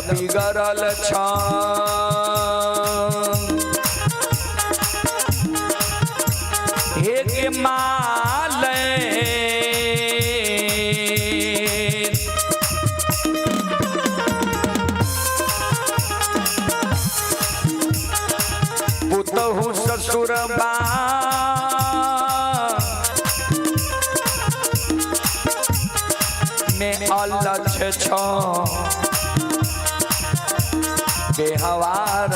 बिगड़ल छ हे गे माले। पुतहु ससुर बा में अलछ छ बेहवार।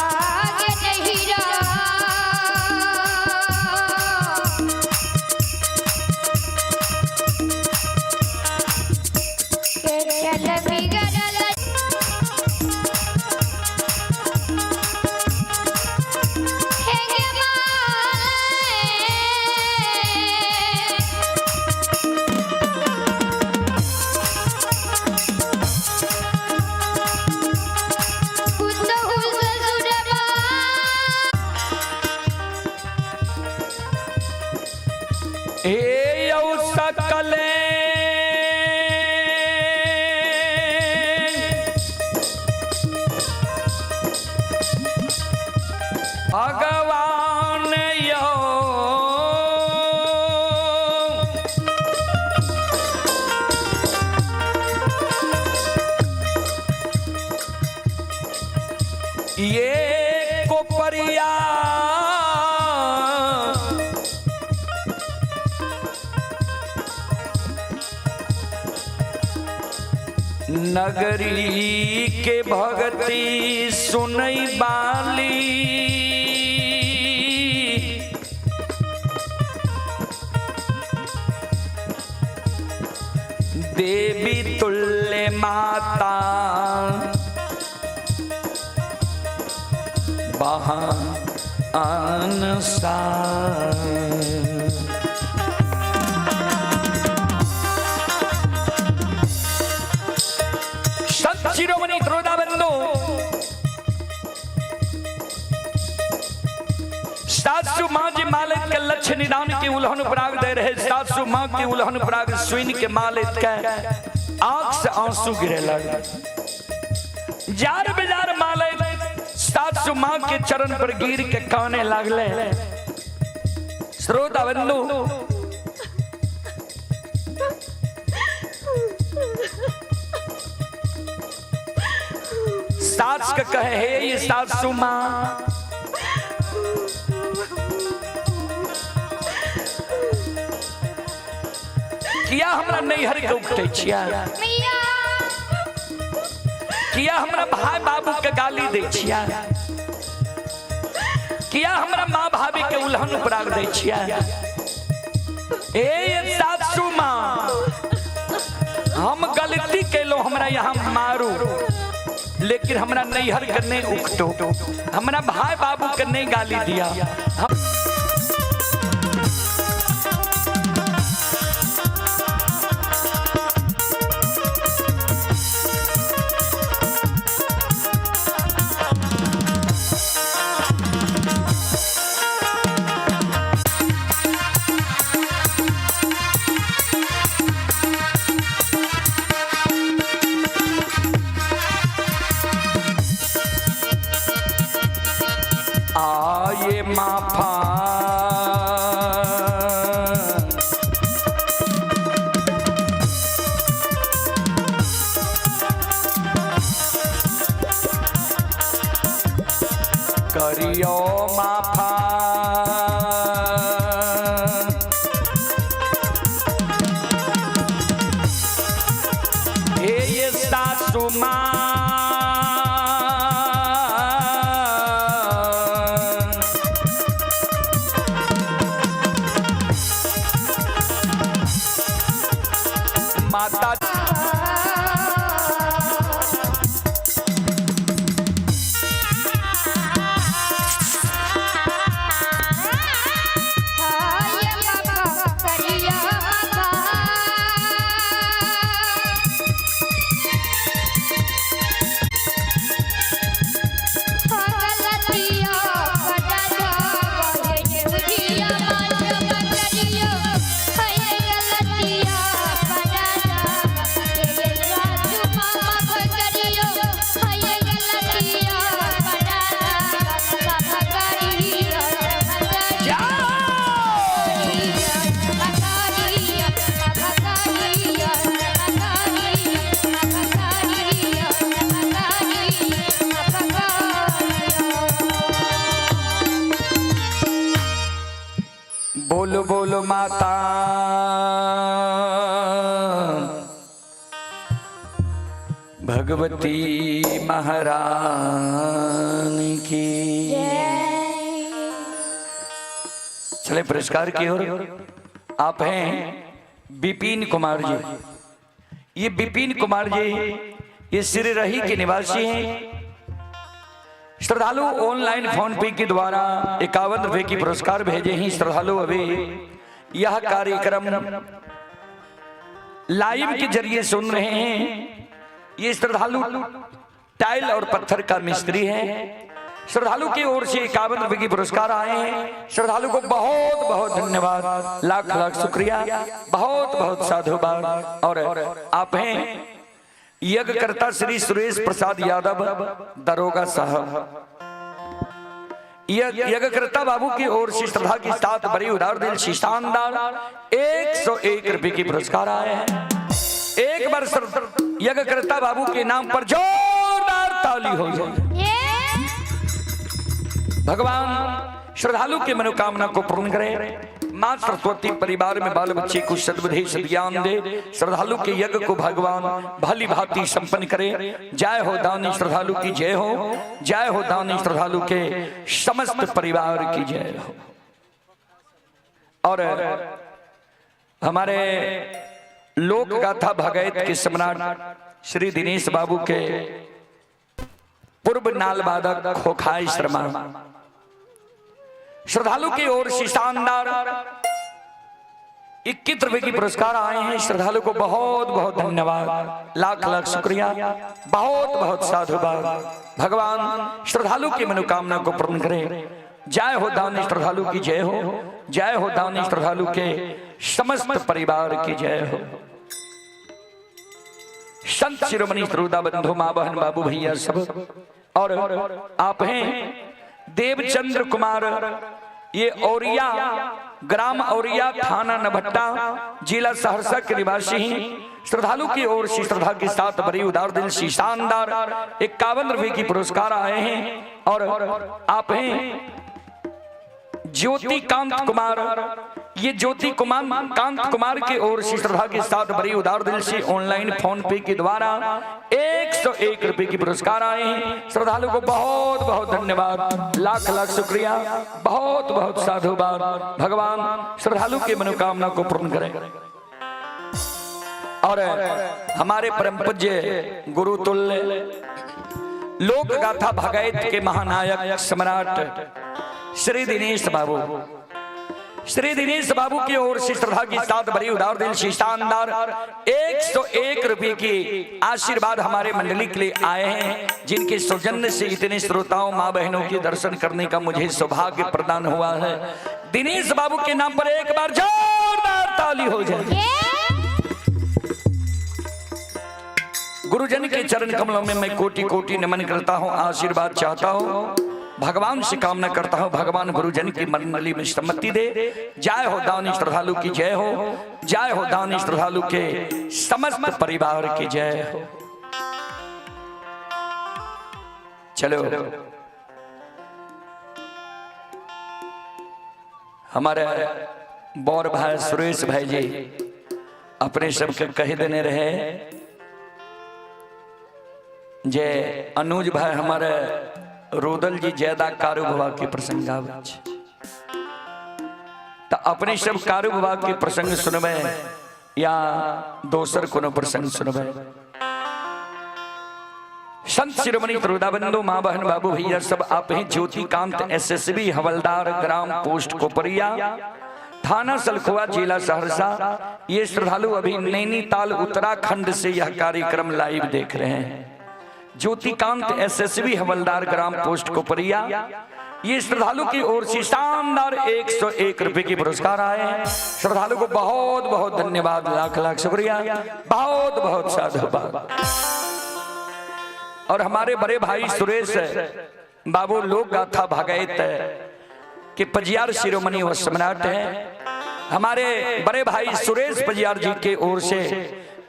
आगे नहीं रहा के चल बिगड़ल हे गे माले। पुतहु ससुरबा हे यौ सकले भगवान यौ ये कोपरिया नगरी के भगती सुनई बाली देवी तुल्य माता बहान सा। संत शिरोमणि त्रोदाबंधु सासु माँ जी मालिक के लक्ष्य निदान के उल्हन पराग दे रहे। सासु माँ के उल्हन पराग सुन के मालिक के आंख से आंसू गिरे लगे। जार बेजार मालिक सासु माँ के चरण पर गिर के काने लागले। श्रोता बंधु सास के कहे हे ये सासु माँ, किया हमरा नैहर के उठे छिया, मिया किया हमरा भाई बाबू के गाली दै छिया, किया हमरा माँ भाभी के उल्हन उपराग दै छिया। ए ये सासू माँ, हम गलती कैलो, हमरा यहाँ मारू, लेकिन हमरा नैहर के नहीं उकटो, हमरा भाई बाबू के नहीं गाली दिया। हम करियो माफा। हे ये सासू माँ माता हाय माफा करिया माफा। गलतिया बड़ा हे बुझिया माफ करियो। हाय गलतिया बड़ा हे सासू माफ करियो। हाय गलतिया बड़ा माफ करियो। जाओ। बोलो बोलो माता भगवती महारानी की। चले पुरस्कार की ओर। आप हैं विपिन कुमार जी। ये विपिन कुमार जी ये सिररही के निवासी हैं। श्रद्धालु ऑनलाइन फोन पे के द्वारा 51 रुपए की पुरस्कार भेजे हैं। श्रद्धालु अभी यह कार्यक्रम लाइव के जरिए सुन रहे हैं। ये श्रद्धालु टाइल और पत्थर का मिस्त्री है। श्रद्धालु की ओर से 51 रुपए की पुरस्कार आए हैं। श्रद्धालु को बहुत बहुत धन्यवाद, लाख लाख शुक्रिया, बहुत बहुत साधुवाद। और आप हैं यज्ञकर्ता श्री सुरेश प्रसाद यादव दरोगा साहब। यज्ञकर्ता बाबू की ओर से श्रद्धा के साथ बड़ी उदार दिल से शानदार 101 रुपए की पुरस्कार आए हैं। एक बार सर यज्ञकर्ता बाबू के नाम पर जोरदार ताली हो जाए। भगवान श्रद्धालु की मनोकामना को पूर्ण करे। माँ सरस्वती परिवार में बाल बच्चे को सद्बुद्धि सद्ज्ञान दे। श्रद्धालु के यज्ञ को भगवान भली भांति संपन्न करे। जय हो दानी श्रद्धालु की जय हो। जय हो दानी श्रद्धालु के समस्त परिवार की जय हो। और हमारे लोक गाथा भगैत के सम्राट श्री दिनेश बाबू के पूर्व नालवादक खोखाई शर्मा श्रद्धालु की ओर से शानदार 21 रुपए की पुरस्कार आए हैं। श्रद्धालु को बहुत बहुत धन्यवाद, लाख लाख शुक्रिया, बहुत बहुत साधुवाद। भगवान श्रद्धालु की मनोकामना को पूर्ण करे। जय हो दानी श्रद्धालु की जय हो। जय हो दानी श्रद्धालु के समस्त परिवार की जय हो। संत शिरोमणि श्रोता बंधु माँ बहन बाबू भैया सब। और आप हैं देवचंद्र कुमार, ये औरिया ग्राम औरिया थाना नभट्टा जिला सहरसा के निवासी हैं। श्रद्धालु की ओर से श्रद्धा के साथ बड़ी उदार दिल से शानदार 51 रुपए की पुरस्कार आए हैं। और आप हैं ज्योतिकांत कुमार, ये ज्योति कुमार कांत कुमार की ओर से श्रद्धा के साथ बड़ी उदार दिल से ऑनलाइन फोन पे के द्वारा 101 रुपए की पुरस्कार आए हैं। श्रद्धालु को बहुत बहुत धन्यवाद, लाख लाख शुक्रिया, बहुत बहुत साधुवाद। भगवान श्रद्धालु की मनोकामना को पूर्ण करें। और हमारे परम पूज्य गुरु तुल्य लोक गाथा भगैत के महानायक सम्राट श्री दिनेश बाबू, श्री दिनेश बाबू की ओर से श्रद्धा के साथ बड़ी उदार दिल से शानदार 101 रुपए की आशीर्वाद हमारे मंडली के लिए आए हैं, जिनके सौजन्य से इतने श्रोताओं माँ बहनों के दर्शन करने का मुझे सौभाग्य प्रदान हुआ है। दिनेश बाबू के नाम पर एक बार जोरदार ताली हो जाए। गुरुजन के चरण कमलों में मैं कोटि कोटि नमन करता हूँ, आशीर्वाद चाहता हूँ, भगवान से कामना करता हूँ, भगवान गुरुजन की मंडली में सम्मति दे। जय हो दानी श्रद्धालु की जय हो। जय हो दानी श्रद्धालु के समस्त परिवार की जय हो। चलो हमारे बौर भाई सुरेश भाई जी अपने सबके कह देने रहे जे अनुज भाई हमारे रोदल जी ज्यादा कारू बाबा के प्रसंग आबै छै। तऽ अपने सब कारू बाबा के प्रसंग सुनबै या दोसर कोनो प्रसंग सुनबै। संत शिरोमणि त्रुदाबंधु माँ बहन बाबू भैया सब आप हैं ज्योतिकांत एसएसबी हवलदार ग्राम पोस्ट कोपरिया थाना सलखुआ जिला सहरसा। ये श्रद्धालु अभी नैनीताल उत्तराखंड से यह कार्यक्रम लाइव देख रहे हैं। ज्योतिकांत एसएसबी हवलदार ग्राम पोस्ट कोपरिया, ये श्रद्धालु की ओर से शानदार 101 रुपए की पुरस्कार आए। श्रद्धालु को बहुत बहुत धन्यवाद, लाख लाख शुक्रिया, बहुत बहुत साधुवाद। और हमारे बड़े भाई सुरेश बाबू लोक गाथा भागवत के पजियार शिरोमणि व सम्राट हैं। हमारे बड़े भाई सुरेश पजियार जी के ओर से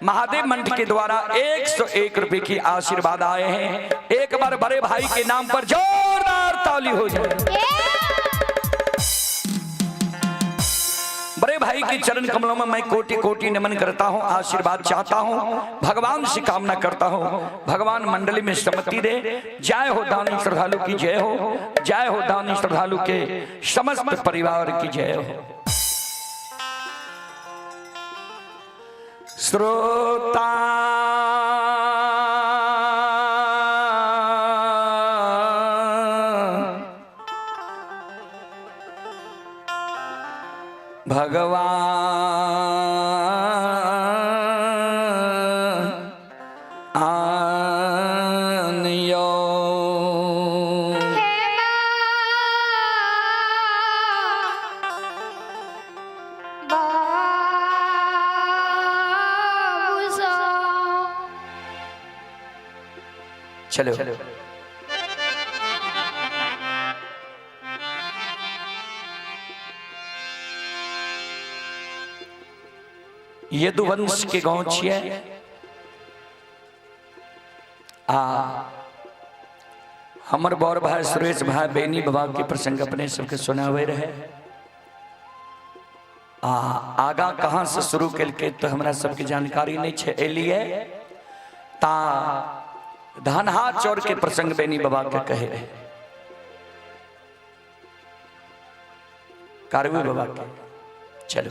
महादेव मंठ के द्वारा 101 रुपए की आशीर्वाद आए हैं। एक बार बड़े भाई के नाम पर जोरदार ताली हो जाए। बड़े भाई के चरण कमलों में मैं कोटि कोटि नमन करता हूँ, आशीर्वाद चाहता हूँ, भगवान से कामना करता हूँ, भगवान मंडली में सम्मति दे। जय हो दानी श्रद्धालु की जय हो, जय हो दानी श्रद्धालु के समस्त परिवार की जय हो। श्रोता भगवान आनियो। हे माँ बाबू सो। चलो यदुवंश के गांव छिए आ हमर बड़ भाई सुरेश भाई बेनी बाबा के प्रसंग अपने सबके सुनावे रहे। आ आगा कहाँ से शुरू केलकै तो हमरा सबके जानकारी नहीं छै। एलिए ता धनहा चोर के प्रसंग बेनी बाबा के कहे रहे कारवी बाबा के। चलो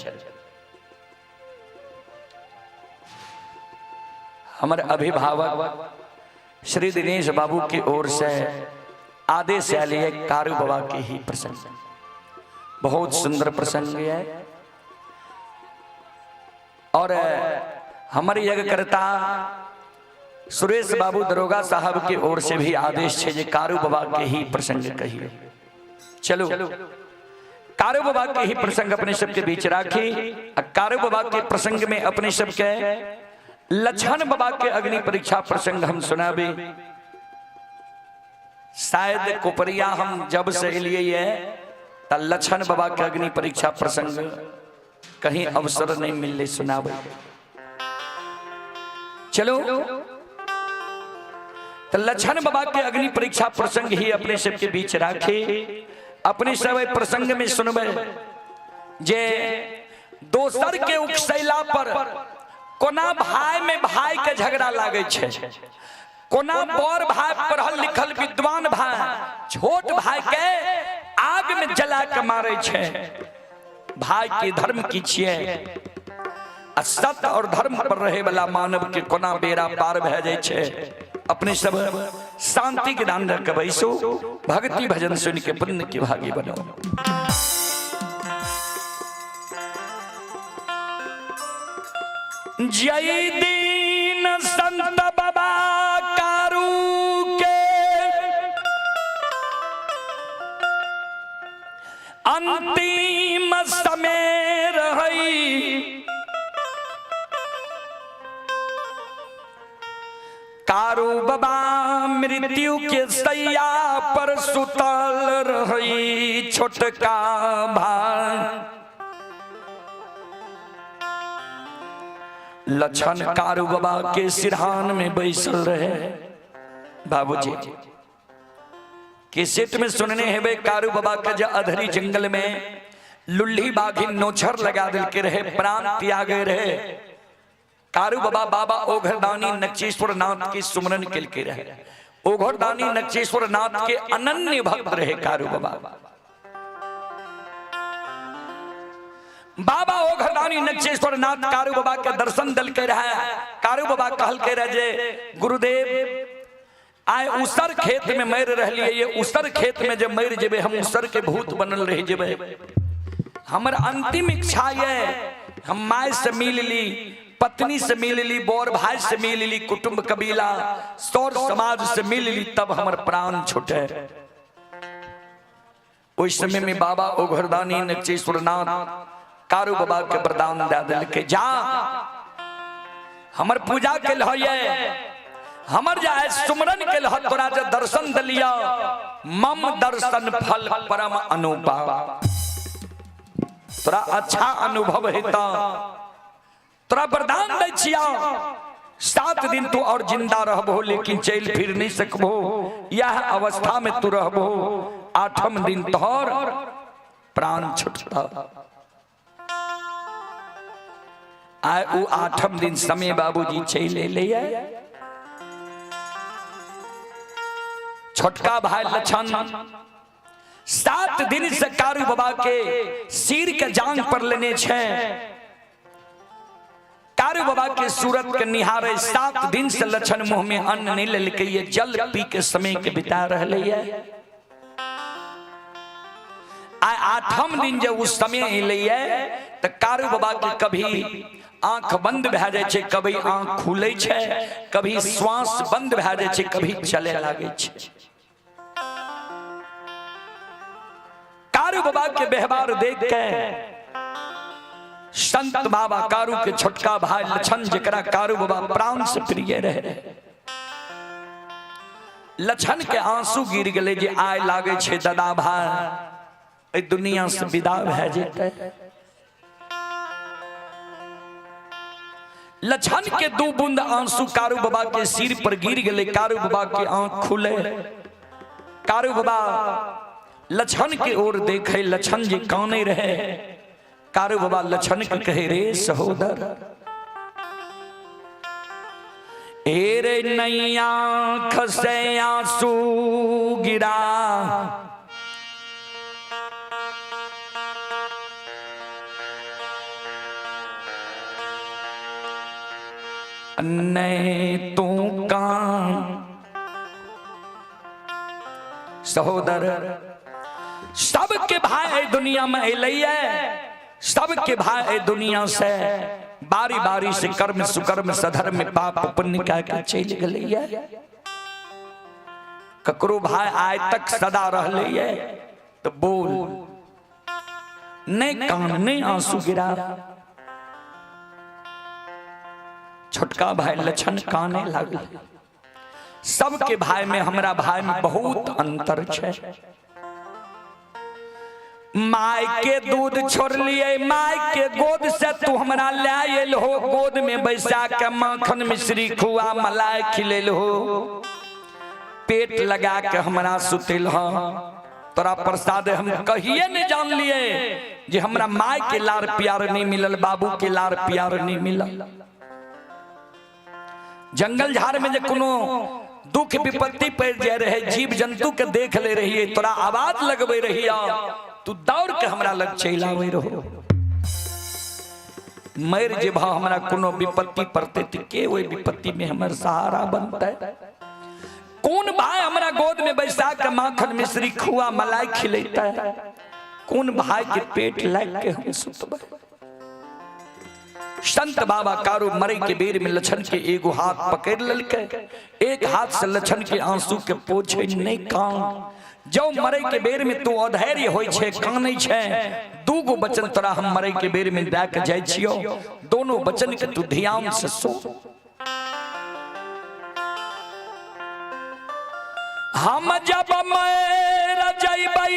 हमर अभिभावक श्री दिनेश बाबू की ओर से आदेश आयल है कारू बाबा के ही प्रसंग। बहुत सुंदर प्रसंग है और हमारे यज्ञकर्ता सुरेश बाबू दरोगा साहब की ओर से भी आदेश है जे कारू बाबा के ही प्रसंग कहिए। चलो कारू बाबा के ही प्रसंग अपने सबके बीच राखी। कारू बाबा के प्रसंग में अपने सबके लक्षण बाबा के अग्नि परीक्षा प्रसंग हम सुनाबे। शायद कोपरिया हम जब से लिए है त लक्षण बाबा के अग्नि परीक्षा प्रसंग कहीं अवसर नहीं मिलले सुनाबे। चलो तो लक्षण बाबा के अग्नि परीक्षा प्रसंग ही अपने सबके बीच राखी। अपने सब प्रसंग में सुनबे जे दोसर के उकसैला पर कोना भाई में भाई के झगड़ा लागे छै, कोना बड़ भाई पढ़ल लिखल विद्वान भाई छोट भाई के आग में जला के मारे छै। भाई के धर्म की छिए आ सत्य और धर्म पर रहे वाला मानव के कोना बेड़ा पार भए जाय छै। अपने सब शांति के दान रख के बैसो, भक्ति भजन सुन के पुण्य के भागी बनो। जय दीन संत बाबा कारू के अंतिम समय रही, कारू बाबा मृत्यु के सैया पर सुतल रही छोटका भाई लक्षण कारू बाबा के सिरहान में बैसल रहे। बाबूजी कैसेट में सुनने हेबे कारू बाबा के जे अधरी जंगल में लुल्ही बाघिन नोछर लगा दिल के रहे, प्राण त्यागे रहे। कारू बाबा बाबा ओघरदानी नक्चेश्वर नाथ के सुमरन के रहे। ओघरदानी नक्चेश्वर नाथ के अनन्य भक्त रहे कारू बाबा। बाबा ओघरदानी नक्चेश्वर नाथ कारू बाबा के दर्शन दल के रहे। कारू बाबा कहल के रहे जे गुरुदेव आए उसर खेत में मर रहलिए, ये उसर खेत में जब मर जेबे हम उसर के भूत बनल रह जेबे। हमर अंतिम इच्छा ये हम my से मिल ली, पत्नी से मिल ली, बोर भाई से मिल ली, कुटुंब कबीला सौर समाज से मिल ली, तब हमर प्राण छूटे। ओहि समय में बाबा ओघरदानी नक्चेश्वर नाथ कारू बाबा के वरदान दे दिल के जा हमर पूजा के लहये, हमर जाए सुमरन के लह, तोरा जे दर्शन दलिया मम दर्शन फल परम अनुपा, तोरा अच्छा अनुभव हेता, तोरा वरदान दै छिया 7 दिन तू और जिंदा रहबो, लेकिन चल फिर नहीं सकबो, यह अवस्था में तू रहबो, 8म दिन तोहर प्राण छुटता। आए उ 8म दिन समय बाबूजी चल एलै। छोटका भाई लक्षण 7 दिन से कारू बाबा के सिर के जांग पर लेने छे। कारू बाबा के सूरत के निहारे 7 दिन से लक्षण मुंह में अन्न नहीं लेलकै, ये जल पी के समय के बिता रहले। आइ 8म दिन जब उस समय एलै त कारू बाबा के कभी आंख बंद भए जाइ छै, कभी आंख खुलै छै, कभी श्वास बंद भए जाइ छै, कभी चले लागै छै। कारू बाबा के व्यवहार देख के संत बाबा कारू के छोटका भाई लक्षण, जकरा कारू बाबा प्राण से प्रिय रहे, लक्षण के आंसू गिर गेलै जे आय लागै छै दादा भाई एहि दुनिया से विदा भए जेतै। लक्षण के 2 बूंद आंसू कारू बाबा के सिर पर गिर गेलै। कारू बाबा के आंख खुले, कारू बाबा लक्षण के ओर देखे, लक्षण जी काने रहे। कारू बाबा लक्षण के कहे रे सहोदर, ए रे नैया खसे आंसू गिरा, नहीं तू कान। सहोदर सबके भाई दुनिया में एलै, सबके भाई दुनिया से बारी बारी से कर्म सुकर्म सधर्म पाप पुण्य कह के चलि गेलै। ककरो भाई आय तक सदा रहलै तो बोल नहीं कान नहीं आंसू गिरा। छोटका भाई लक्षण काने लागल। सबके भाई में हमरा भाई में बहुत अंतर छै। My के दूध छोड़ लिए, my के गोद से तू हमरा ले आयल हो, गोद में बैसा के माखन मिश्री खुआ मलाई खिलेल हो, पेट लगा के हमरा सुतेल हो, तोरा प्रसाद हम कहिए नहीं जान लिए जे हमरा my के लार प्यार नहीं मिलल, बाबू के लार प्यार नहीं मिलल। जंगल झाड़ में जे कोनो दुख विपत्ति पड़ जाए रहे, जीव जंतु के देख ले रही, तोरा आवाज लगबे रही, तू दौड़ के हमरा लग चलि आबै रहो। मर जे भाव हमरा कोनो विपत्ति पड़ते त के ओहि विपत्ति में हमर सहारा बनते? कौन भाई हमरा गोद में बैसा के माखन मिश्री खुआ मलाई खिलेते? कौन भाई के पेट लाग के हम सुतबै? संत बाबा कारू मरे के बेर में लक्षण के एगो हाथ पकड़ ललकै, एक हाथ से लक्षण के आंसू के पोछे नहीं कान। जो मरे के बेर में तू अधैर्य होय छे, कानै छे, दूगो वचन तोरा हम मरे के बेर में दए के जाइ छियो, दोनों वचन के तू ध्यान से सुन। हम जब मर जइबै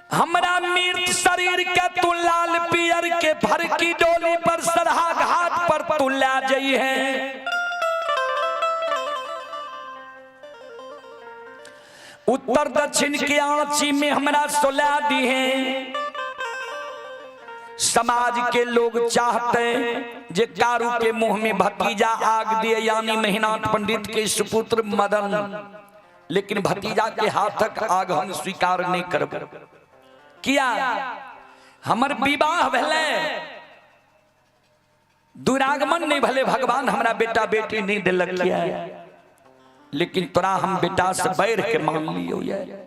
हमरा मृत शरीर के तू लाल पियर के फरकी डोली पर सरहा घाट पर तू ला जई है। उत्तर दक्षिण के आंची में हमरा सोला दी है। समाज के लोग चाहते जे कारू के मुंह में भतीजा आग दिए, यानी महिनाथ पंडित के सुपुत्र मदन, लेकिन भतीजा के हाथक आग हम स्वीकार नहीं करब। किया हमर विवाह भेलै, दुरागमन नहीं भले, भगवान हमरा बेटा बेटी नहीं दिलक, लेकिन तोरा हम बेटा से बैर के मान लियो। ये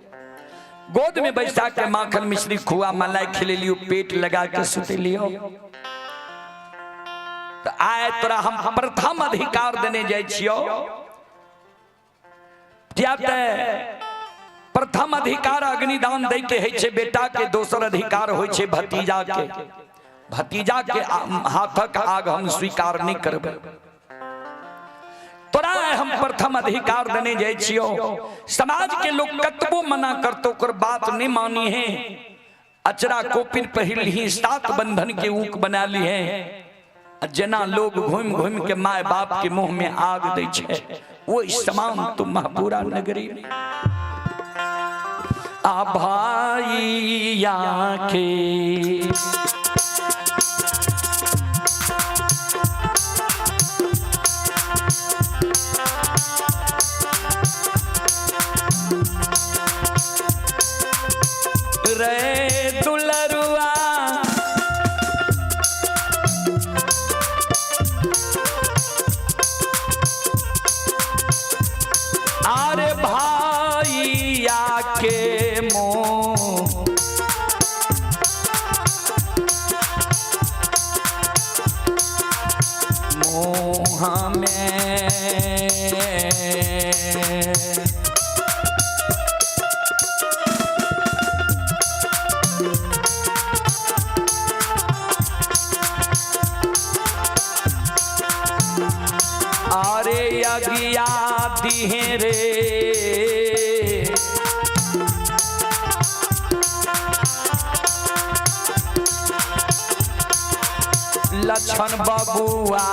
गोद में बैठा के माखन मिश्री खुआ मलाई खिले लियो, पेट लगा के सुते लियो। तो आए तोरा हम प्रथम अधिकार देने जाय छियो। प्रथम अधिकार अग्निदान दै के होइ छै बेटा के, दोसर अधिकार होइ छै भतीजा के। भतीजा के हाथक आग हम स्वीकार नहीं करबै। तोरा हम प्रथम अधिकार देने जाय छियो। समाज के लोग कतबो मना करतो ओकर बात नहीं मानी है। अचरा कोपिन पहिर ली, सात बंधन के ऊक बना ली है। जना लोग घूम घूम के my बाप के मुंह में आग दै छै, वही समान तुम महपूरा नगरी आ भाईया के। रे दुलरुआ आरे भाईया के मोह मोह में अरे अगिया दिहे रे लक्षण बबुआ।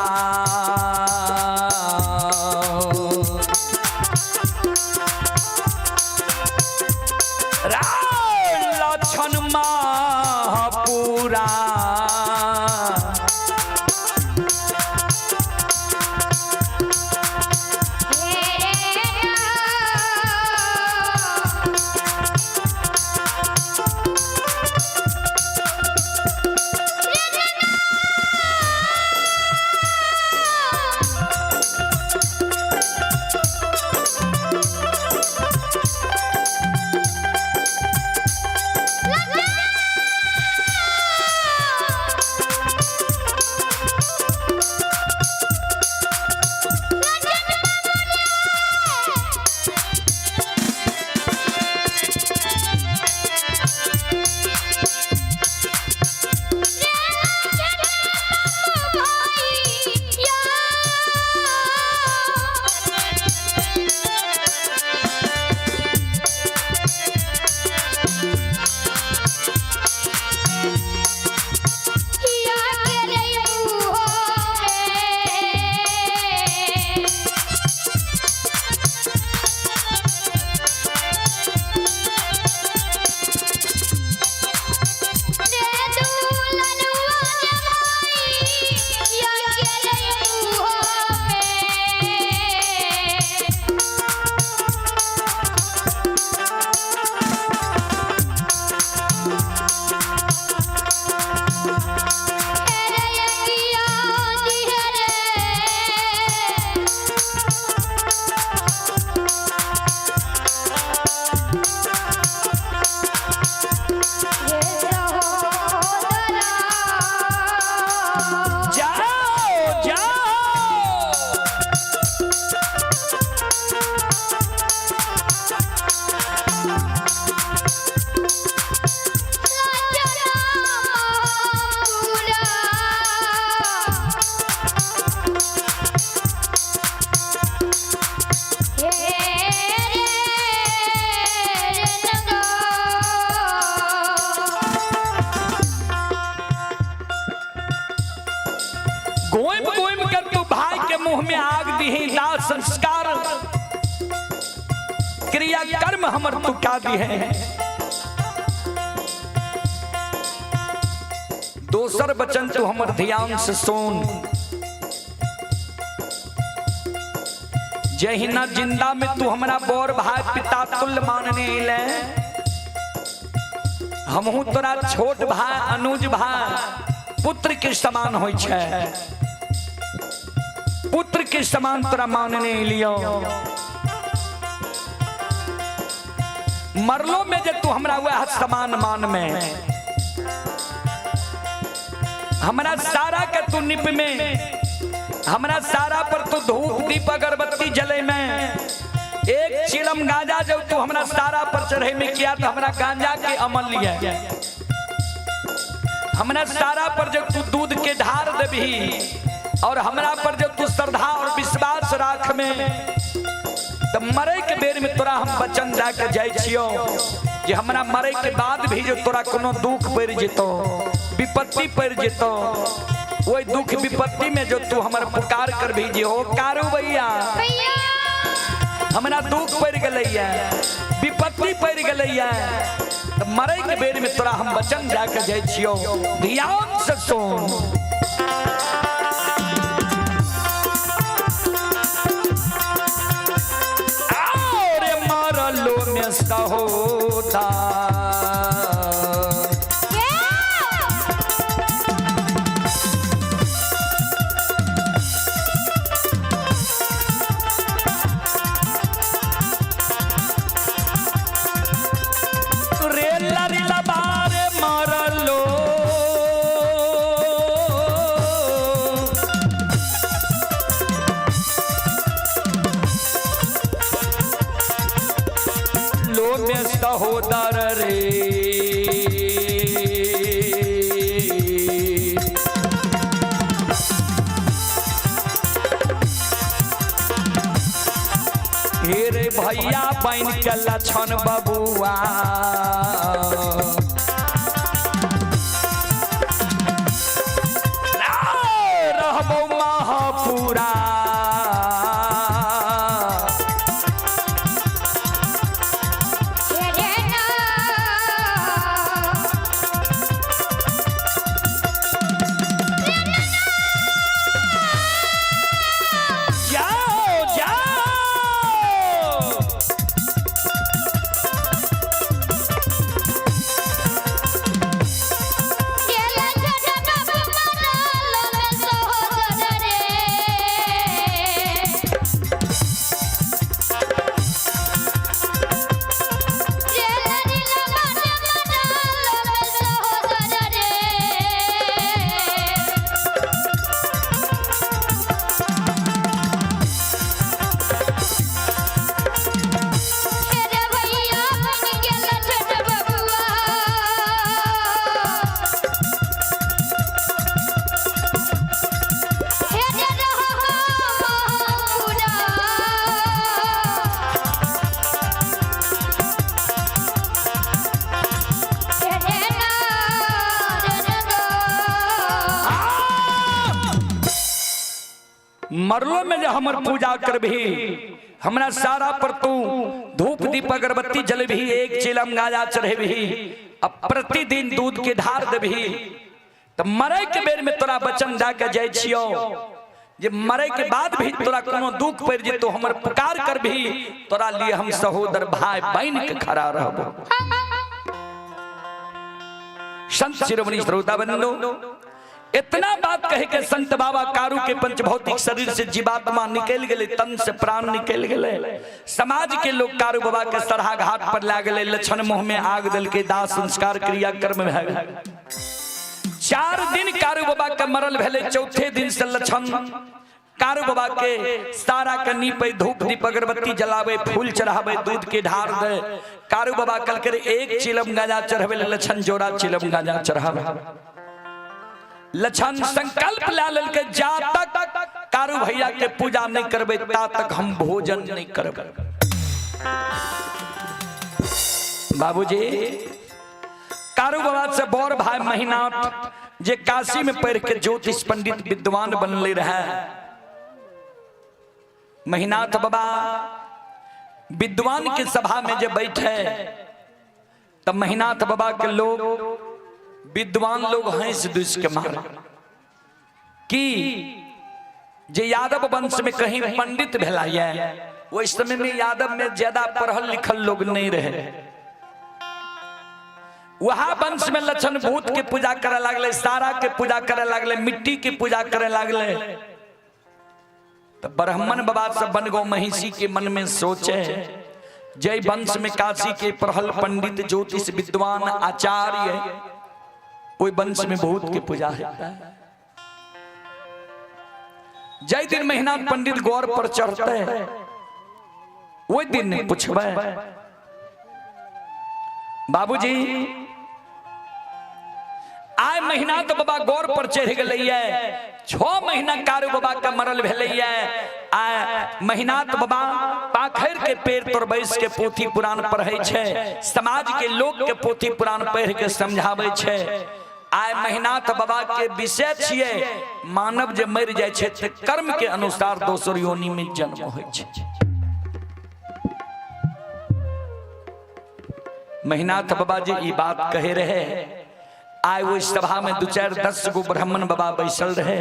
लक्षण महापुरा जाओ जाओ। गोइम गोइम कर तू भाई के मुंह में आग दी दाह संस्कार क्रिया। क्रिया कर्म हमर तू का दी है। दोसर वचन तू हमर ध्यान से सुन। जहिना जिंदा में तू हमरा बड़ भाई पिता तुल्य मानने ले, हमहू तोरा छोट भाई अनुज भाई पुत्र के समान होइ छै, पुत्र के समान तोरा मानने लियो। मरलो में जे तू हमरा वह समान मान में, हमरा सारा के तू निप में, हमरा सारा पर तू धूप दीप अगरबत्ती जले में, एक चिलम गांजा जब तू हमरा सारा पर चढ़े में किया तो हमरा गांजा के अमल लिया। हमरा सारा पर जब तू दूध के धार देबही और हमरा पर जब तू श्रद्धा और विश्वास राख में, तो मरे के बेर में तोरा हम वचन दे के जाइ छियो जे हमरा मरे के बाद भी जो तोरा कोनो दुख पड़ जेतो, विपत्ति पड़ जेतो, वही दुख विपत्ति में जो तू हमर पुकार कर भी जे हो कारू भैया, हमरा दुख पड़ गेलैया, विपत्ति पड़ गेलैया, तो मरे के बेर में तोरा हम वचन दे के जाइ छियो। ध्यान से सुन। मरलो में सहोदा रे लरिला बारे मरलो लो में सहोदर रे। हे रे भैया बन के लक्षण बबुआ, रहबो महापुरा। जाओ जाओ। मरलो में जो हमर पूजा करबही, हमरा सारा पर तू धूप दीप अगरबत्ती जलबही, एक चिलम गाजा चढ़ेबही, अब प्रतिदिन दूध के धार देबही, तो मरे के बेर में तोरा वचन दे के जाइ छियो जे मरे के बाद भी तोरा कोनो दुख पड़ जेतो हमर पुकार करबही, तोरा लिए हम सहोदर भाई बहन के खड़ा रहबो। संत शिरोमणि श्रोता बंधु, इतना बात कहे के संत बाबा कारू के पंचभौतिक शरीर से जीवात्मा निकल गए, तन से प्राण निकल गए। समाज के लोग कारू बाबा के सरहा घाट पर ला गए, लक्षण मुंह में आग दल के दाह संस्कार क्रिया कर्म भए। 4 दिन कारू बाबा के मरल भेले, चौथे दिन से लक्षण कारू बाबा के सारा के नीपे, धूप दीप अगरबत्ती जलावे, फूल चढ़ावे, दूध के ढार दे। कारू बाबा कल कर एक चिलम गांजा चढ़ावे, लक्षण जोड़ा चिलम गांजा चढ़ावे। लक्षण संकल्प ला के जा तक कारू भैया के पूजा नहीं करबे ता तक हम भोजन नहीं करबे। बाबूजी कारू बाबा से बड़ भाई महिनाथ जे काशी में पढ़ के ज्योतिष पंडित विद्वान बनले रहे, महिनाथ बाबा विद्वान के सभा में जे बैठे तब महिनाथ बाबा के लोग विद्वान लोग हंस दुस के मारे कि जे यादव वंश में कहीं पंडित भेला ये, ओहि समय में यादव में ज्यादा पढ़ल लिखल लोग नहीं रहे। वहा वंश में लक्षण भूत के पूजा करे लागले, सारा के पूजा करे लागले, मिट्टी के पूजा करे लागले। तो ब्राह्मण बाबा सब बनगो महिषी के मन में सोचे, जय वंश में काशी के पढ़ल पंडित ज्योतिष विद्वान आचार्य, ओहि वंश में भूत के पूजा होता है। जय दिन महीना पंडित गौर पर चढ़ते वही दिन पूछबे, बाबूजी आय महीना तो बाबा गौर पर चढ़ गए, 6 महीना कारू बाबा के मरल भेलैया, आय महीना तो बाबा पाखर के पेड़ पर बैस के पोथी पुराण पढ़ै छै, समाज के लोग के पोथी पुराण पढ़ के समझाबै छै। आय महिनाथ बाबा के विषय छियै मानव जे मरि जाइ छै तऽ कर्म के अनुसार दोसर योनि में जन्म होइ छै। महिनाथ बाबा जी ई बात कहे रहे। आय ओहि सभा में 2-4 10 गो ब्राह्मण बाबा बैसल रहे,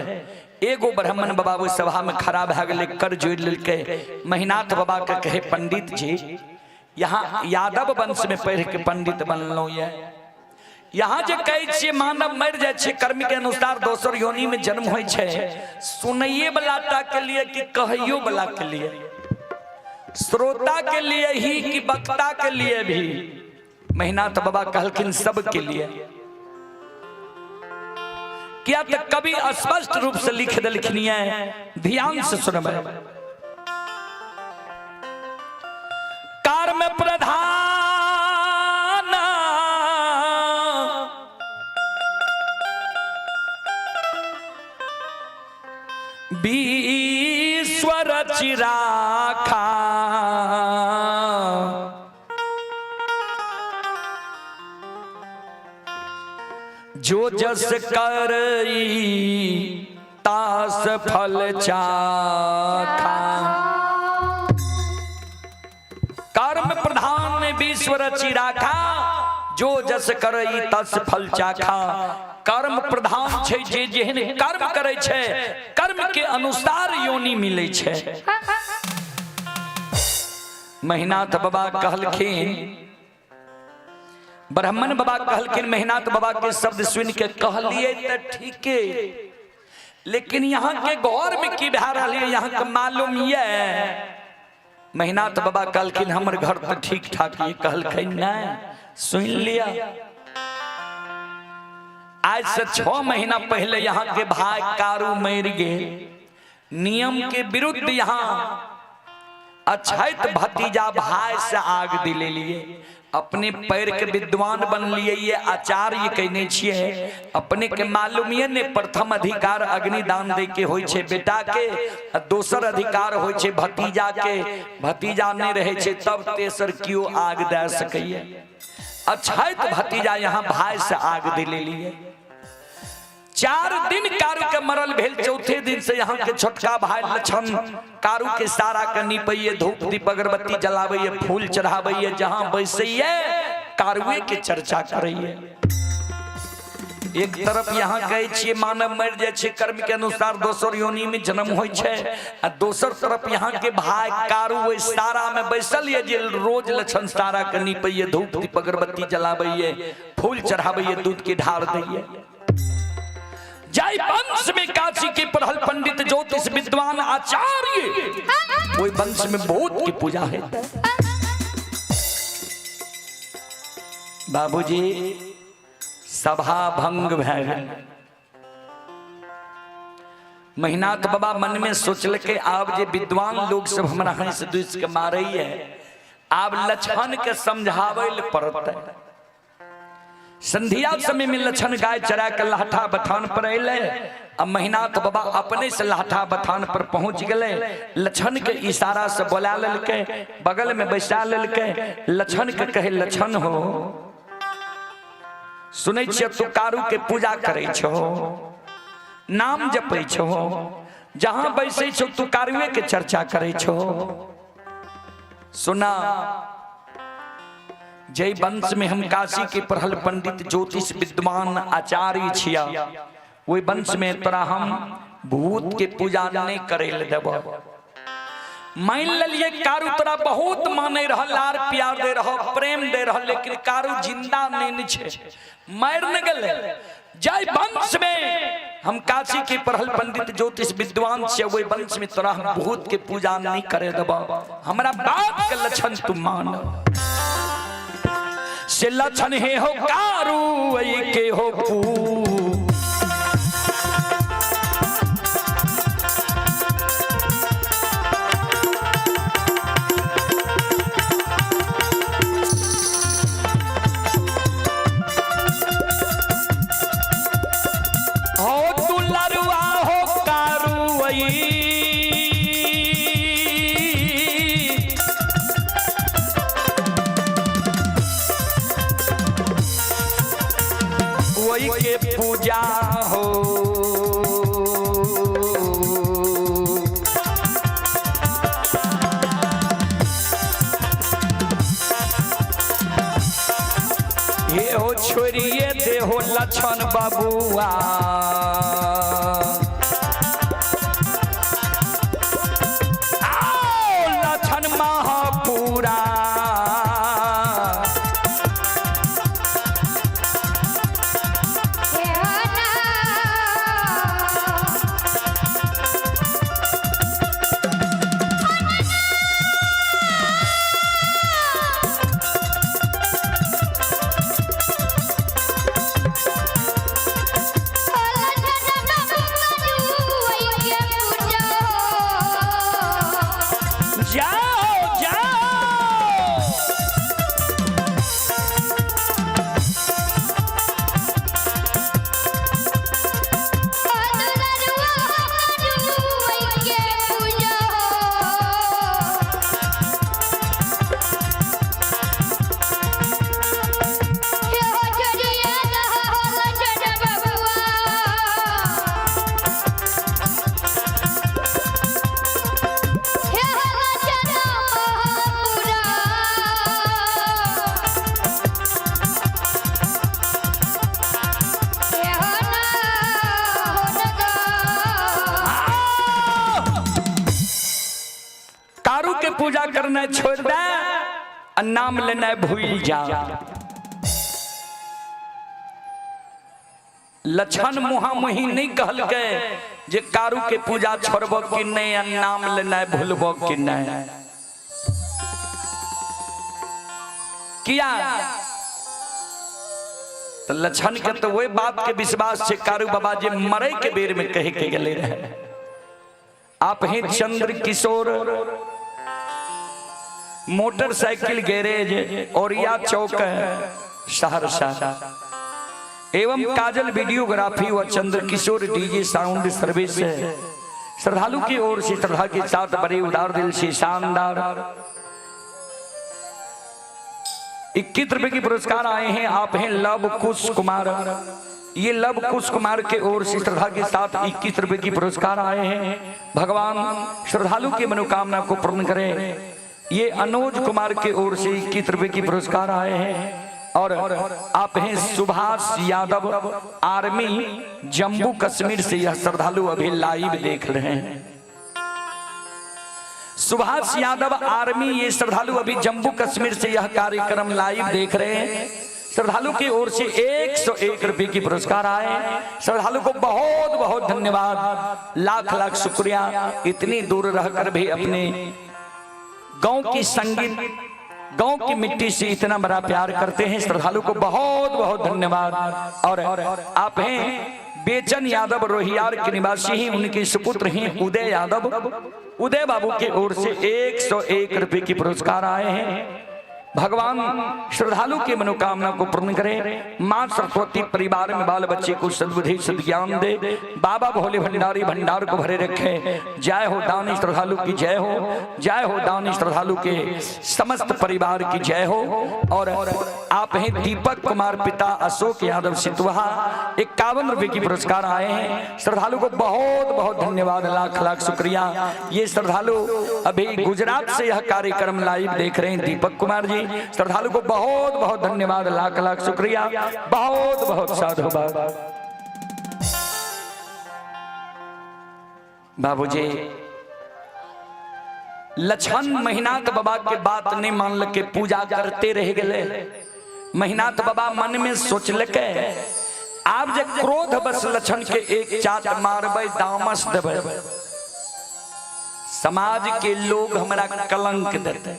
एगो ब्राह्मण बाबा ओहि सभा में खड़ा भए गेलै, कर जोड़ि लेलकै। महिनाथ बाबा के कहे, पंडित जी यहाँ यादव वंश में पढ़ के पंडित बनलहुँ ये, यहाँ जे कहै छियै मानव मरि जाइ छै कर्म के अनुसार दोसर योनि में जन्म होइ छै, सुनैये वाला टा के लिए कि कहैयो वाला के लिए, श्रोता के लिए ही कि वक्ता के लिए भी? महिनाथ बाबा कहलखिन सब के लिए। किया तो कवि स्पष्ट रूप से लिख देलखिन ये, ध्यान से सुनबै। कर्म प्रधान विश्व रचि राखा, जो जस करई तास फल चाखा। कर्म प्रधान विश्व रचि राखा, जो जस करई तस फल चाखा। कर्म प्रधान छै, जे जेहन कर्म करै छै कर्म के अनुसार योनि मिलै छै। महिनाथ बाबा कहलखिन, ब्राह्मण बाबा कहलखिन, महिनाथ बाबा के शब्द सुन के कहलिए तऽ ठीके, लेकिन यहाँ के घर में की भए रहल है यहाँ के मालूम ये? महिनाथ बाबा कहलखिन हमर घर तऽ ठीक ठाक ये। कहलखिन नहीं, सुन लिया, आज से 6 महीना पहले यहाँ के भाई कारू मर गए, नियम के विरुद्ध यहाँ अछैत भतीजा भाई से आग दिले लिए, अपने पैर के विद्वान बन लिए ये आचार्य कहने छियै, अपने के मालूम ये ने प्रथम अधिकार अग्निदान दे के होइ छै बेटा के, आ दोसर अधिकार होइ छै भतीजा के, भतीजा नहीं रहे छै तब तेसर कियो आग दे सकैए। अछैत भतीजा यहाँ भाई से आग दिले लिए। 4 दिन कारू के मरल भेल, चौथे दिन से यहाँ के छोटका भाई लक्षण कारू के सारा के निपैये, धूप दीप अगरबत्ती जलाबैये, फूल चढ़ाबैये, जहां बैसैये कारुए के चर्चा करैये। एक तरफ यहाँ कहै छियै मानव मरि जाइ छै कर्म के अनुसार दोसर योनि में जन्म होइ छै, आ दोसर तरफ यहाँ के भाई कारू ओहि सारा में बैसल ये जे रोज लक्षण सारा के निपैये, धूप दीप अगरबत्ती जलाबैये, फूल चढ़ाबैये, दूध के ढार दैये। जय वंश में काशी के पढ़ल पंडित ज्योतिष विद्वान आचार्य, वही वंश में बहुत की पूजा है। बाबूजी सभा भंग भए गेल। महिनाथ बाबा मन में सोचलकै आब जे विद्वान लोग सब हमरा हंस दुस के मारैये, आब लक्षण के समझाबै लए पड़तै। संध्या समय में लक्षण गाय चरा के लाठा बथान पर अयलै, आ महिनाथ बाबा अपने से लाठा बथान पर पहुंच गेलै। लक्षण के इशारा से बोला लेलकै, बगल में बैसा लेलकै। लक्षण के कहे, लक्षण हो सुनै छियै तू कारू के पूजा करै छो, नाम जपै छो, जहां बैसै छो तू कारुए के चर्चा करै छो। सुना, जय वंश में हम काशी के पढ़ल पंडित ज्योतिष विद्वान आचार्य छिया, ओहि वंश में तोरा हम भूत के पूजा नहीं करे ले देब। मान लिये कारू तोरा बहुत माने रह, लार प्यार दे रह, प्रेम दे रह, लेकिन कारू जिंदा नहीं छे, मर न गले। जय वंश में हम काशी के पढ़ल पंडित ज्योतिष विद्वान से, वही वंश में तोरा हम भूत के पूजा नहीं करे देब। हमरा बात के लक्षण तू मान से लक्षण हे हो कारू के हो पू हो दुलरुआ हो कारुई। वही के पूजा हो हे हो छोड़िए देहो लक्षण बाबुआ। आओ लक्षण महापुरा हे हो ना। जाओ जाओ। कारू के पूजा करना छोड़ दे आ नाम लेना भूल जा। लक्षण मुहा मुही नहीं कहलकै जे कारू के पूजा छोड़ब कि नहीं आ नाम लेना भूलब कि नहीं। किया तो लक्षण के तो वही बात के विश्वास से कारू बाबा जे मरे के बेर में कहे के गेले रहे। आप हैं चंद्र किशोर मोटरसाइकिल गैरेज औरिया चौक है सहरसा एवं काजल वीडियोग्राफी व चंद्र किशोर डीजे साउंड सर्विस है। श्रद्धालु की ओर से श्रद्धा के साथ बड़े उदार दिल से शानदार 21 रुपए के पुरस्कार आए हैं। आप हैं लव कुश कुमार, ये लव कुश कुमार के ओर से श्रद्धा के साथ 21 रुपए की पुरस्कार आए हैं। भगवान श्रद्धालु की मनोकामना को पूर्ण करें। ये अनुज कुमार के ओर से 21 रुपए की पुरस्कार आए हैं। और आप हैं सुभाष यादव आर्मी जम्मू कश्मीर से यह श्रद्धालु अभी लाइव देख रहे हैं। सुभाष यादव आर्मी ये श्रद्धालु अभी जम्मू कश्मीर से यह कार्यक्रम लाइव देख रहे हैं। श्रद्धालु की ओर से 101 रुपए की पुरस्कार आए। श्रद्धालु को बहुत बहुत धन्यवाद, लाख लाख शुक्रिया। इतनी दूर रहकर भी अपने गांव की संगीत, गांव की मिट्टी से इतना बड़ा प्यार करते हैं। श्रद्धालु को बहुत बहुत धन्यवाद। और आप हैं बेचन यादव रोहियार के निवासी हैं, उनके सुपुत्र हैं उदय यादव। उदय बाबू की ओर से 101 रुपए की पुरस्कार आए हैं। भगवान श्रद्धालु की मनोकामना को पूर्ण करे। माँ सरस्वती परिवार में बाल बच्चे को सद्बुद्धि सद्ज्ञान दे। बाबा भोले भंडारी भंडार को भरे रखे। जय हो दानी श्रद्धालु की जय हो, जय हो दानी श्रद्धालु के समस्त परिवार की जय हो। और आप हैं दीपक कुमार पिता अशोक यादव सितुहा, 51 रुपए की पुरस्कार आए हैं। श्रद्धालु को बहुत बहुत धन्यवाद, लाख लाख शुक्रिया। ये श्रद्धालु अभी गुजरात से यह कार्यक्रम लाइव देख रहे हैं, दीपक कुमार जी। श्रद्धालु को बहुत बहुत धन्यवाद, लाख लाख शुक्रिया, बहुत बहुत साधुवाद। बाबूजी लक्षण महिनाथ बाबा के बात नहीं मान के पूजा करते रह गए। महिनाथ बाबा मन में सोचलके आब जे क्रोध बस लक्षण के एक चाट मारबै दामस देबै, समाज के लोग हमरा कलंक देते।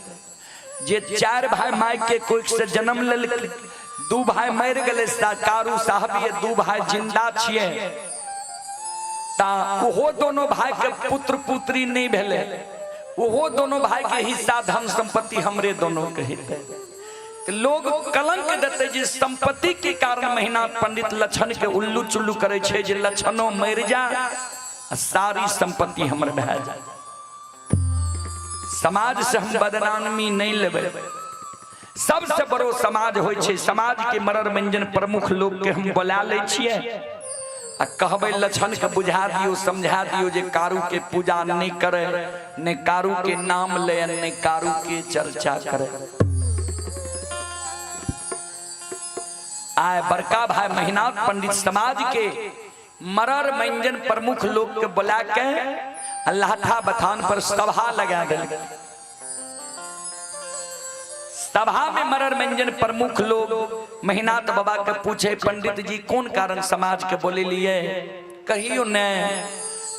जे 4 भाई my के कोख से जन्म लेल, 2 भाई मर गए कारू साहब, ये 2 भाई जिंदा छिए, ता ओहो दोनों भाई के पुत्र पुत्री नहीं भेले, ओहो दोनों भाई के हिस्सा धन संपत्ति हमरे दोनों के हेतै। लोग कलंक देते जे संपत्ति के कारण महिनाथ पंडित लक्षण के उल्लू चुल्लू करे छे जे लक्षणों मर जा आ सारी संपत्ति हमर भए जाए। समाज से हम बदनामी नहीं लेबै। सबसे बड़ो समाज होइ छै, समाज के मरर मंजन प्रमुख लोग के हम बोला लै छियै आ कहबै लक्षण के बुझा दियो समझा दियो जे कारू के पूजा नहीं करे, ने कारू के नाम ले, ने कारू के चर्चा करे। आए बड़का भाई महिनाथ पंडित समाज के मरर मंजन प्रमुख लोग के बुला के लाठा बथान पर सभा लगा दिल। सभा में मरर मंजन प्रमुख लोग महिनाथ बाबा के पूछे, पंडित जी कौन कारण समाज के बोले लिए? कहियो ने।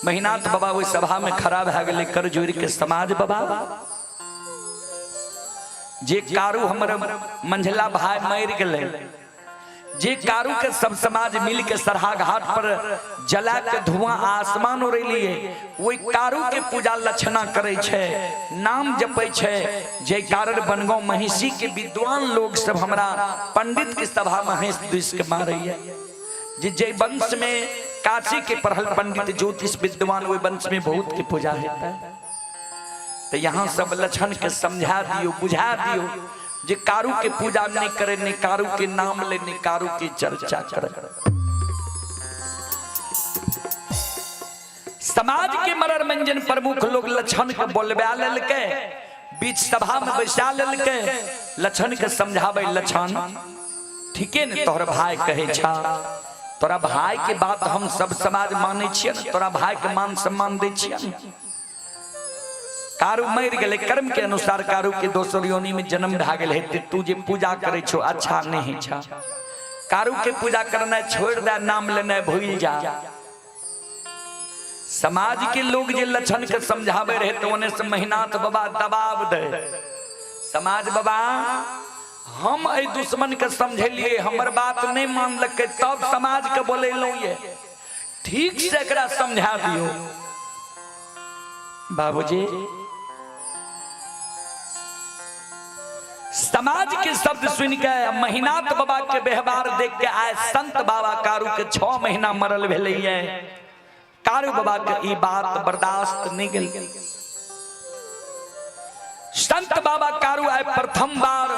महिनाथ बाबा वही सभा में खड़ा भए गेलै कर जोड़ के, समाज बाबा जे कारू हमर मंझला भाई मर गेलै, जे कारू के सब समाज मिल के सरहा घाट पर जला के धुआं आसमान उड़ेलिए, वही कारू के पूजा लक्षणा करे छे, नाम जपे छे। जे कारण बनगांव महिषी के विद्वान लोग सब हमरा पंडित के सभा में हंस दुस के मारैया। जे जे वंश में काशी के पढ़ल पंडित ज्योतिष विद्वान, वही वंश में बहुत के पूजा होता है। तो यहाँ सब लक्षण के समझा दियो बुझा दियो जे कारू के पूजा नहीं करे, नहीं कारू के नाम ले, नहीं कारू की चर्चा करे। समाज के मरर मंजन प्रमुख लोग लक्षण के बोलबा लेलके, बीच सभा में बैसा लेलके, लक्षण के समझावे, लक्षण ठीके ने तोहर भाई कहे छा, तोरा भाई के बात हम सब समाज माने छियै ने, तोरा भाई के मान सम्मान दै छियै ने। कारू मर गेलै, कर्म के अनुसार कारू के दोसर योनि में जन्म भए गेल हेतै, तू जे पूजा करे छो अच्छा नहीं छा, कारू के पूजा करना छोड़ दे, नाम लेना भूल जा। समाज के लोग जे लक्षण के समझावे रहे तो ओने से महिनाथ बाबा दबाव दे। समाज बाबा हम एहि दुश्मन के समझेलिए, हमर बात नहीं मानलकै तब समाज के बोलेलहुँ, ये ठीक से एकरा समझा दियो। बाबूजी समाज के शब्द सुन के महिनाथ बाबा के व्यवहार देख के आए संत बाबा कारू के 6 महीना मरल भेलैये, कारू बाबा के ई बात बर्दाश्त नहीं गेल। संत बाबा कारू आए प्रथम बार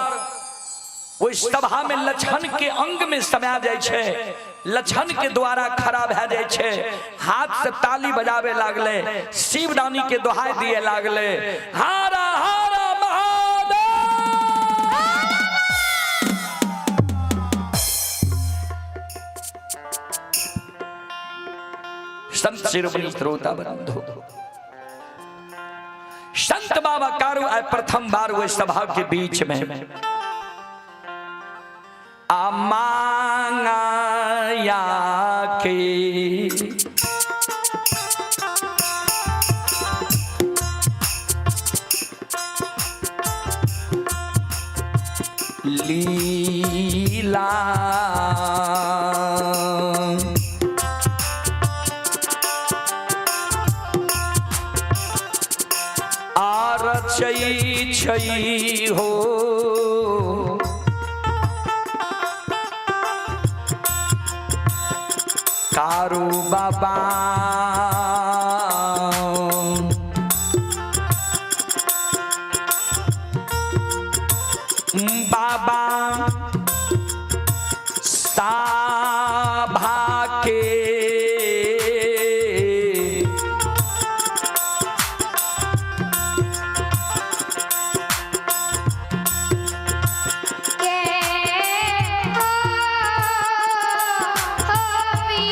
ओहि सभा में लक्षण के अंग में समा जाय छै, लक्षण के द्वारा खड़ा भए जाय छै, हाथ से ताली बजावे लागले, शिवदानी के दोहाई दिए लागले, हारा हारा महादेव। संत शिरोमणि श्रोता बंधु, संत बाबा कारू आए प्रथम बार वह सभा के बीच में मांगाया के लीला आर छै छै हो। कारू बाबा बाबा साभा के के हो होवी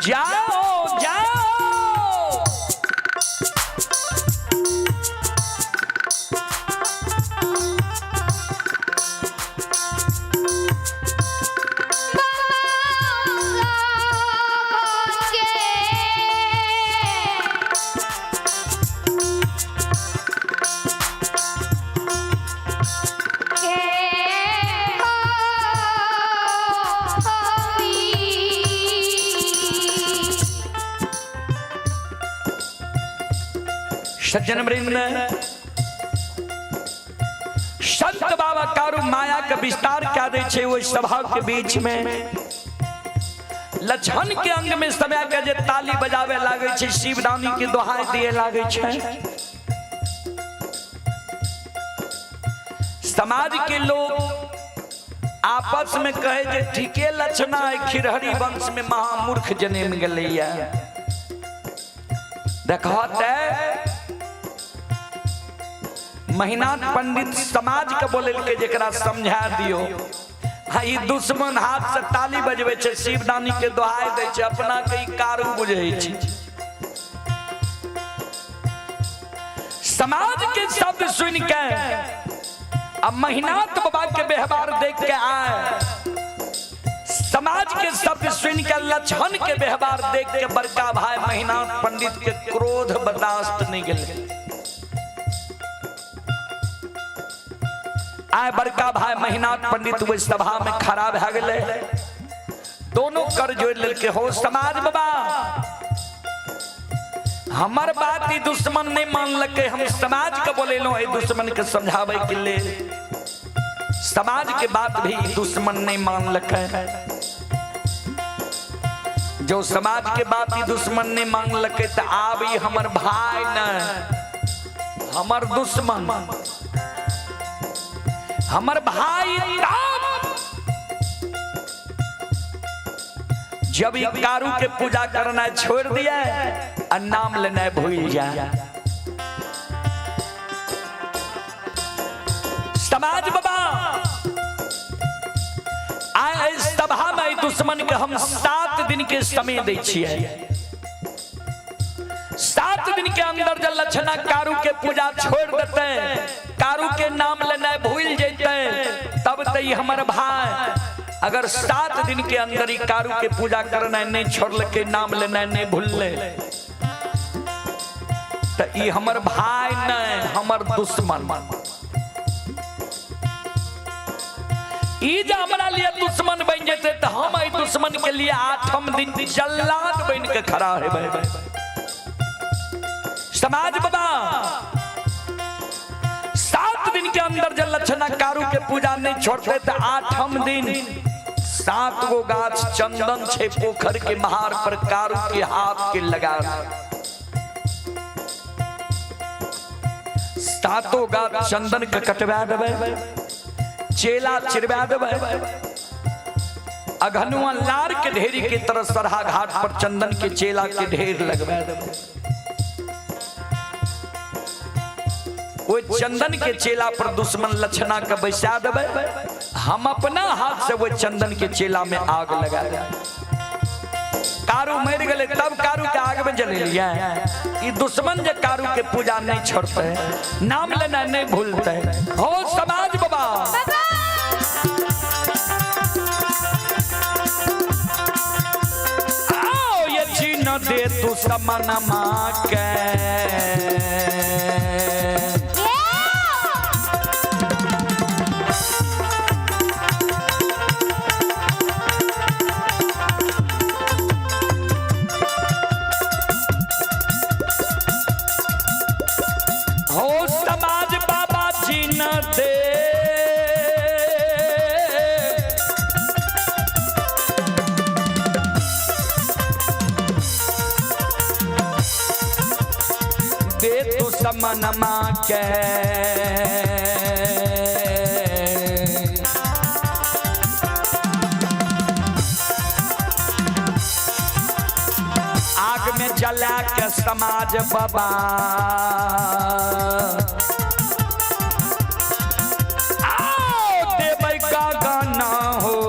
जाओ जाओ। सज्जन वृंद, संत बाबा कारू माया के विस्तार क्या दे छे ओहि सभा के बीच में लक्षण के अंग में समय के जे ताली बजावे लागे छे, शिवदानी के दोहाई दिए लागे छे। समाज के लोग आपस में कहे जे ठीके लक्षणा है, खिरहरी वंश में महामूर्ख जन्म गेलैया। देखो महिनाथ पंडित समाज के बोले के जेकरा समझा दियो, हाँ ई दुश्मन हाथ से ताली बजबै छै, शिवदानी के दोहाई दै छै, अपना के ई कारू बुझै छै। समाज के शब्द सुन के आ महिनाथ बाबा के व्यवहार देख के आए, समाज के शब्द सुन के लक्षण के व्यवहार देख के बड़का भाई महिनाथ पंडित के क्रोध बर्दाश्त नहीं गेल। आए बड़का भाई महिनाथ पंडित ओहि सभा में खड़ा भए गेलै, दोनों कर जोड़ लेलकै, हो समाज बाबा हमर बात ई दुश्मन नहीं मानलकै, हम समाज के बोलेलहुँ एहि दुश्मन के समझाबै के लेल, समाज के बात भी ई दुश्मन नहीं मानलकै। जो समाज के बात ई दुश्मन नहीं मानलकै तऽ आब ई हमर भाई नहीं, हमर दुश्मन, हमर भाई तब जब ई कारू के पूजा करना छोड़ दिया और नाम लेना भूल जाए। समाज बाबा आए सभा में दुश्मन के हम 7 दिन के समय दै छियै। 7 दिन के अंदर जब लक्षणा कारू के पूजा छोड़ देते, कारू के नाम लेना भूल जेते, तब तो हमर भाई। अगर 7 दिन के अंदर ही कारू के पूजा करना नहीं छोड़ल के नाम लेना नहीं भूलले, तो ई हमर भाई नहीं, हमर दुश्मन। ई जे हमरा लिए दुश्मन बन जेते तो हम एहि दुश्मन के लिए 8म दिन जल्लाद बन के खड़ा हेबै। समाज बाबा 7 दिन के अंदर जब लक्षणा कारू के पूजा नहीं छोड़ते तो 8म दिन 7 गो गाछ चंदन छे पोखर के महार पर कारू के हाथ के लगा। सातों गाछ चंदन के कटवा देबै, चेला चिरवा देबै। अघनुआ लार के ढेरी के तरह सरहा घाट पर चंदन के चेला के ढेर लगवा देबै। ओहि चंदन के चेला पर दुश्मन लक्षणा के बैसा देबै। हम अपना हाथ से ओहि चंदन के चेला में आग लगा देबै। कारू मर गए तब कारू के आग में जलेलिए। ई दुश्मन जे कारू के पूजा नहीं छोड़ते, नाम लेना नहीं भूलते हो। समाज बाबा, आओ ये चीन दे तू समनमा के। हो समाज बाबा जी न दे, दे तू समनमा के। आग में जला के समाज बाबा, आओ देबै का गाना हो।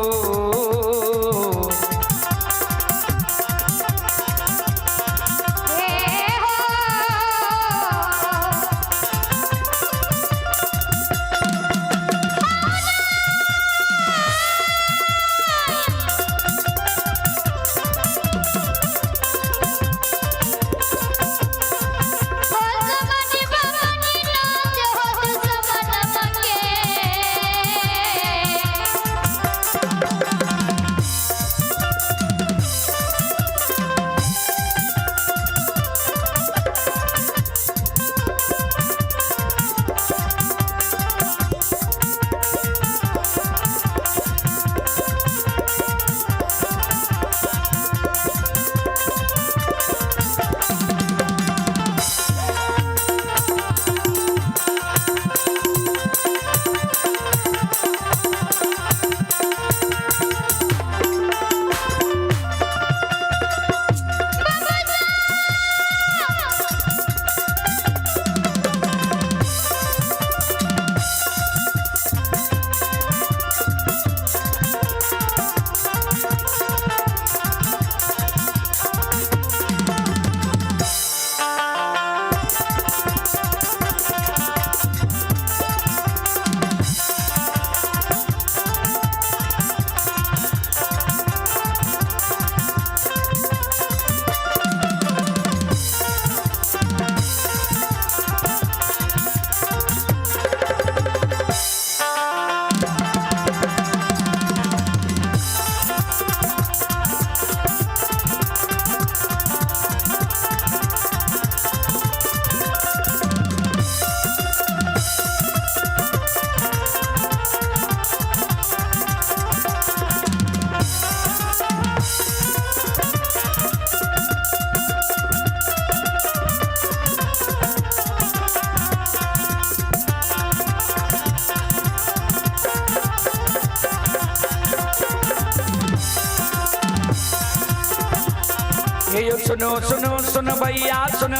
हे यो सुनो सुनो सुन भैया सुन।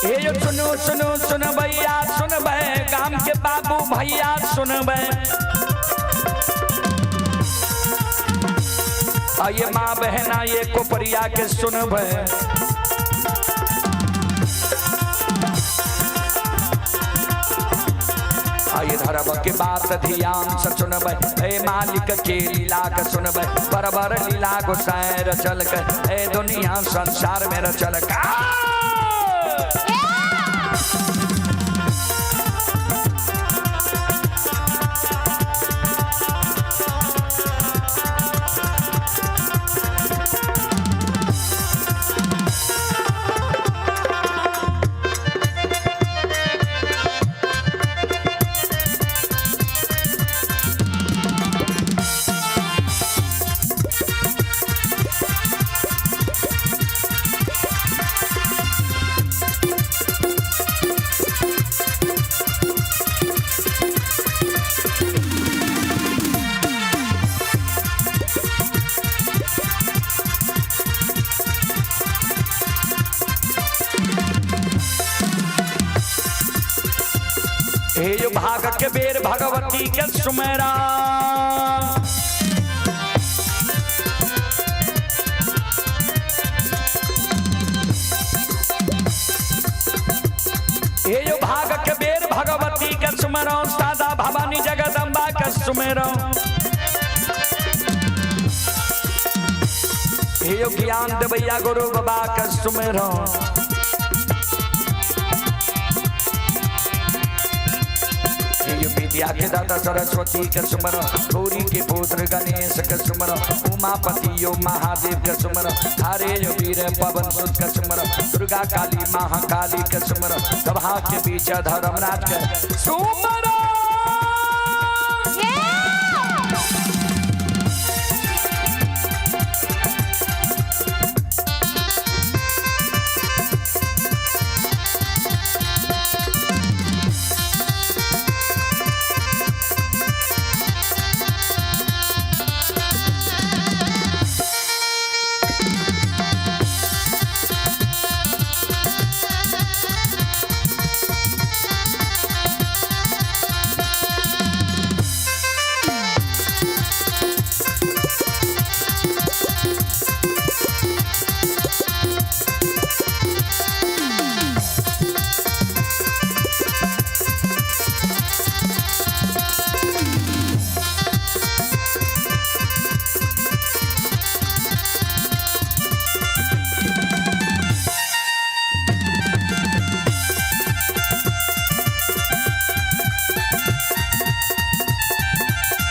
हे यो सुनो सुनो सुन भैया सुनबै, गाम के बाबू भैया सुनबै, आइए माँ बहना ये कोपरिया के सुनबै। आइए धरब के बात ध्यान से सुनबै, ए मालिक के लीला के सुनबै। बरबर लीला गोसाई रचल के, ए दुनिया संसार में रचल का। हे यो भाग के बेर भगवती के सुमेरा। हे यो भाग के बेर भगवती के सुमेरा, सादा भवानी जगदम्बा के सुमेरा। हे यो ज्ञान देवैया गुरु बाबा के सुमेरा। विद्या के दाता सरस्वती के सुमर, गौरी के पुत्र गणेश के सुमर, उमापति यो महादेव के सुमर, हरे यो वीर पवन सुत के सुमर, दुर्गा काली महाकाली के सुमर, सभा के बीच धर्मराज के सुमर।